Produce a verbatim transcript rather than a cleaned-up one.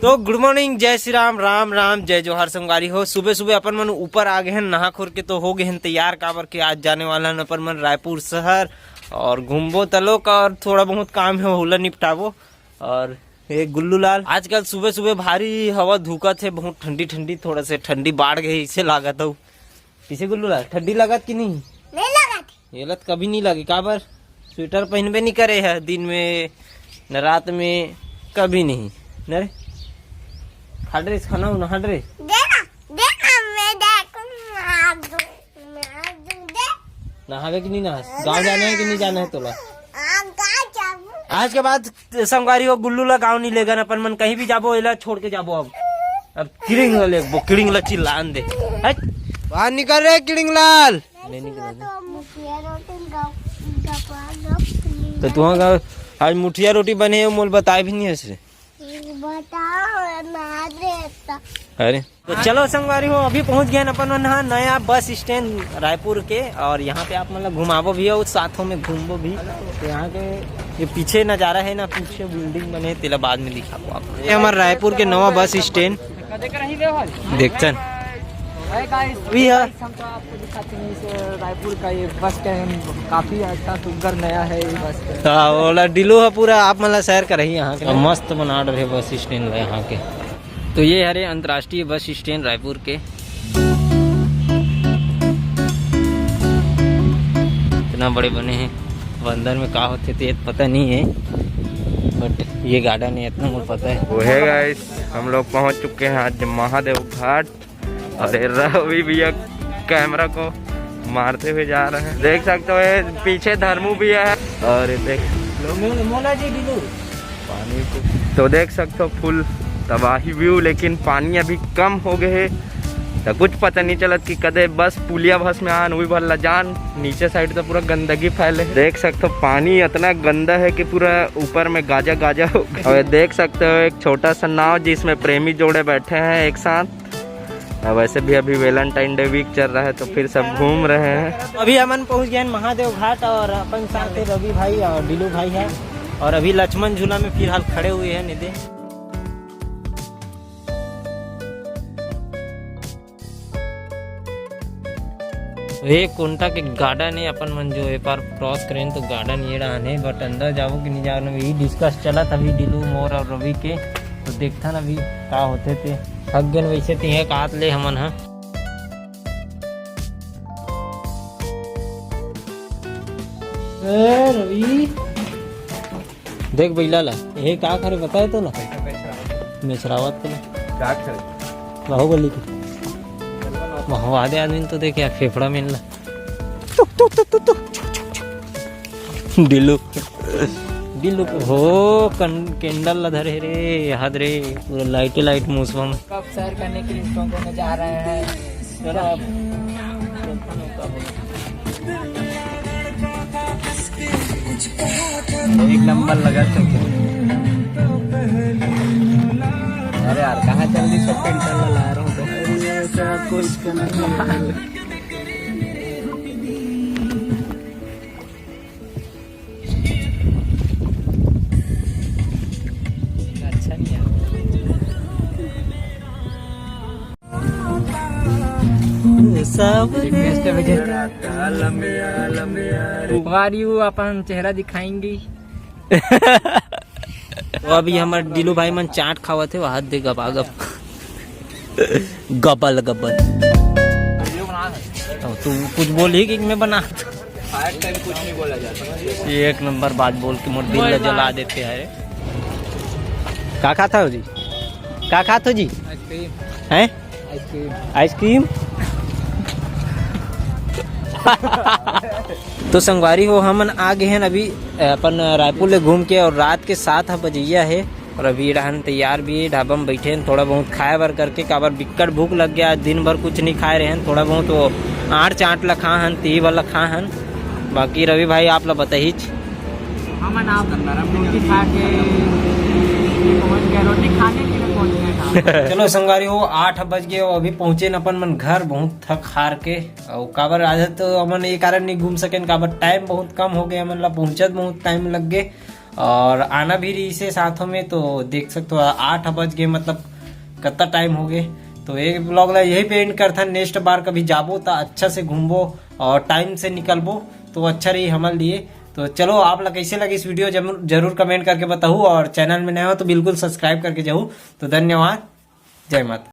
तो गुड मॉर्निंग, जय श्री राम, राम राम, जय जोहार संगवारी हो। सुबह सुबह अपन मन ऊपर आ गए हैं, नहा खोर के तो हो गए हैं तैयार, काबर के आज जाने वाला हन अपन मन रायपुर शहर और घूमबो तलोक और थोड़ा बहुत काम है, ओला निपटाबो। और ये गुल्लू लाल, आजकल सुबह सुबह भारी हवा धुकत है, बहुत ठंडी ठंडी, थोड़ा से ठंडी बाढ़ गई, इसे लागत हो। किसे गुल्लू लाल, ठंडी लागत कि नहीं? नहीं लागत। ये लत कभी नहीं लगी, काबर? स्वेटर पहनबे नहीं करे है दिन में, न रात में, कभी नहीं। न रे, खा रे, खाना उना खा रे। दे ना, दे ना, मैं देखूं, मार दूं, मार दूं, दे। नहावे कि नहीं नहा? गाँव जाना है कि नहीं जाना है तोला? हाँ, गाँव जाऊं। आज के बाद संगवारी हो, गुल्लू ला गाँव नहीं लेगन अपन मन, कहीं भी जाबो, एला छोड़ के जाबो। अब, अब किड़िंग ला लेगबो, किड़िंग ला चिल्लान दे। हट, बाहर निकल रे किड़िंग लाल। नहीं निकल रे। तो मुठिया रोटी गप-, गपा गप नहीं तो तुहा का आज मुठिया रोटी बने हे, मोल बताए भी नहीं हस रे। बताओ ना देता। अरे तो चलो संगवारी हो, अभी पहुंच गए अपन मन हा नया बस स्टैंड रायपुर के, और यहाँ पे आप मतलब घुमाबो भी हो, साथों में घूमबो भी। तो यहाँ के ये पीछे नजारा है ना, पीछे बिल्डिंग बने, तेला बाद में दिखाबो आप। ये हमारा रायपुर के नवा बस स्टैंड देखथन। हाय गाइस, भी है। हम तो आपको दिखाते हैं इस रायपुर का ये बस स्टैंड, काफी अच्छा सुंदर नया है ये बस स्टैंड। हाँ, ओला डिलू है पूरा, आप मतलब सैर कर रही यहाँ के। मस्त बना रहे बस स्टैंड ला यहाँ के। तो ये हरे अंतर्राष्ट्रीय बस स्टैंड रायपुर के। इतना बड़े बने हैं, अब अंदर में का होथे ते पता नहीं है, बट ये गार्डन है, इतना मोर पता है। वो है गाइस, हम लोग पहुंच चुके हैं आज महादेव घाट। अरे रवि भैया कैमरा को मारते हुए जा रहे हैं, देख सकते हो ये पीछे धर्मू भी है। और ये देख लो, मोना जी, बिलू। पानी को तो देख सकते हो, फुल तबाही व्यू, लेकिन पानी अभी कम हो गए है, तो कुछ पता नहीं चलत कि कदे बस पुलिया भस में आन, वही भर ला जान। नीचे साइड तो पूरा गंदगी फैले है। देख सकते हो, पानी इतना गंदा है कि पूरा ऊपर में गाजा गाजा हो गया। और देख सकते हो, एक छोटा सा नाव, जिसमें प्रेमी जोड़े बैठे हैं एक साथ। अब वैसे भी अभी वैलेंटाइन डे वीक चल रहा है, तो फिर सब घूम रहे हैं। अभी हमन पहुंच गए हैं महादेव घाट, और अपन साथ है रवि भाई और डीलू भाई है, और अभी लक्ष्मण झूला में फिलहाल खड़े हुए हैं निधि। ये कोंटा के गार्डन है, अपन मन जो ए पार क्रॉस करें तो गार्डन ये रहा है, बट अंदर जाबो कि नहीं जाबो, यही डिस्कस चलत अभी डीलू, मोर और रवि के। तो देखथन अभी का होथे ते। थक गेन वैसे तिहे कात ले हमन ह। ए रवि, देख बइला ला, ये का करे बताए तो ना। मेचरावत के का करे? बाहुबली के। वहाँ वाले आदमी तो देख यार, फेफड़ा मिलना। टुक, टुक, टुक, टुक, टुक। डिल्लू, डिल्लू हो, कन-, कैंडल ला धरे रे, याद रे, पूरा लाइटे लाइट मौसम। कब सैर करने के लिए इस गाँव में जा रहे हैं? चलो अब। एक नंबर लगा था। अरे यार, कहाँ जल्दी सब कैंडल ला रहा हूँ तो। ऐसा कुछ करना। अच्छा नहीं है। सब रिक्वेस्ट है भैया। वारी वो अपन चेहरा दिखाएंगे। तो अभी हमर डीलू भाई मन चाट खावत हे, वहां दे गबा गब। गबल गबल। तो तू कुछ बोल ही कि मैं बना। खाए टाइम कुछ नहीं बोला जाता। ये एक नंबर बात बोल के मोर दिल ला जला देते हैं। का खाता हो जी? का खात हो जी? आइसक्रीम। हैं? आइसक्रीम। आइसक्रीम। तो संगवारी हो, हमन आ गए हैं अभी अपन रायपुर ले घूम के, और रात के सात ह बजैया है, और अभी रहन तैयार भी है, ढाबा में बैठे हैं, थोड़ा बहुत खाए बर करके, काबर बिक्कट भूख लग गया, दिन भर कुछ नहीं खाए रहे हैं, थोड़ा बहुत वो आंट चांट ला खा हन, ती वाला खा हन। बाकी रवि भाई आप ला बताइच। हमन आप रोटी खा के पहुंच गए, रोटी खाने के लिए पहुंच गए ढाबा। चलो संगवारी हो, आठ बज गए, अभी पहुंचे न अपन मन घर, बहुत थक हार के। और काबर आज तो हमन ये कारण नहीं घूम सकेन, काबर टाइम बहुत कम हो गए, हमन ला पहुंचत बहुत टाइम लग गए। और आना भी रहिसे साथों में, तो देख सकते हो आठ बज गए, मतलब कत्ता टाइम हो गए। तो एक ब्लॉग ला यही पे एंड करथन। नेक्स्ट बार कभी जाबो तो अच्छा से घूमबो और टाइम से निकलबो, तो अच्छा रही हमारे लिए। तो चलो, आप ला कैसे लगी इस वीडियो, जरूर जरूर कमेंट करके बताओ, और चैनल में नए हो तो बिल्कुल सब्सक्राइब करके जाओ। तो धन्यवाद, जय माता।